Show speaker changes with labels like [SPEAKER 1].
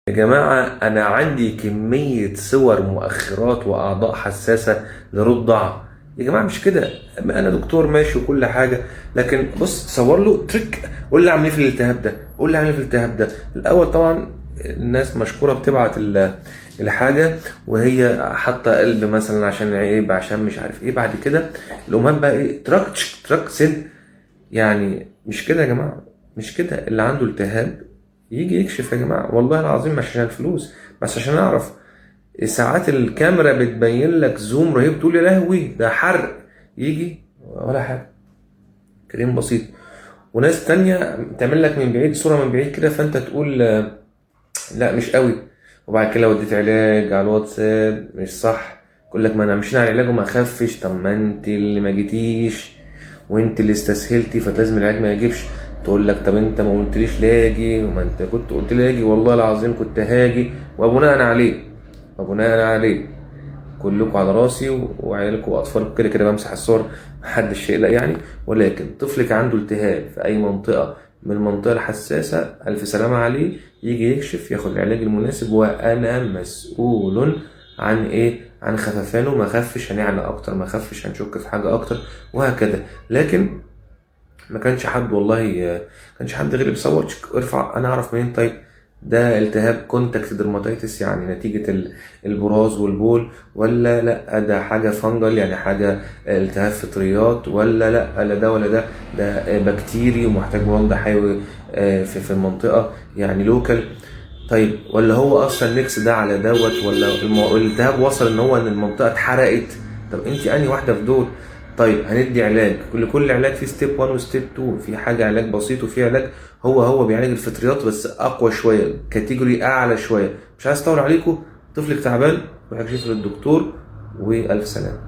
[SPEAKER 1] يا جماعة أنا عندي كمية صور مؤخرات وأعضاء حساسة لرضع. يا جماعة مش كده، أنا دكتور ماشي وكل حاجة، لكن بص صور له تريك، قول لي أعمل إيه في الالتهاب ده، قول لي أعمل إيه في الالتهاب ده. الأول طبعا الناس مشكورة بتبعت الحاجة وهي حاطة قلب مثلا عشان عيب، عشان مش عارف إيه. بعد كده الأمهات بقى إيه، تراك تراك سن. يعني مش كده يا جماعة، مش كده. اللي عنده التهاب يجي يكشف يا جماعة، والله العظيم مش عشان الفلوس، بس عشان أعرف. ساعات الكاميرا بتبين لك زوم رهيب، تقول يا لهوي ده حرق، يجي ولا حاجة، كريم بسيط. وناس تانية تعمل لك من بعيد صورة من بعيد كده، فأنت تقول لا مش قوي، وبعد كده لو اديت علاج على الواتساب مش صح، يقول لك ما انا مشينا على العلاج وما خفش. طب ما انت اللي ما جيتيش وانت اللي استسهلتي، فلازم العلاج ما يجيبش. تقول لك طب انت ما قلتليش ليه اجي، وما انت كنت قلت لي اجي، والله العظيم كنت هاجي. وبناء عليه، وبناء عليه كلكم على راسي وعيالكم واطفالكم، كده كده بمسح الصور، محدش يقلق يعني. ولكن طفلك عنده التهاب في اي منطقة من المنطقة الحساسة، الف سلامه عليه، يجي يكشف ياخد العلاج المناسب، وانا مسؤول عن ايه؟ عن خففانه. ما خفش هنعلى اكتر، ما خفش هنشك في حاجة اكتر، وهكذا. لكن ما كانش حد والله، ما كانش حد غير بيصور ارفع، انا اعرف منين؟ طيب ده التهاب contact dermatitis يعني نتيجة البراز والبول، ولا لا ده حاجة fungal يعني حاجة التهاب فطريات، ولا لا لا ده ولا ده، ده بكتيري ومحتاج مضاد حيوي في المنطقة يعني local. طيب ولا هو اصلا mix ده على دوت، ولا الالتهاب وصل ان هو ان المنطقة اتحرقت؟ طب انت انهي واحدة في دول؟ طيب هندي علاج، كل علاج فيه step 1 و step 2، في حاجة علاج بسيط وفي علاج هو بيعالج الفطريات بس اقوى شوية، category اعلى شوية. مش عايز اطول عليكم، طفلك تعبان روح اكشف للدكتور، والف سلامه.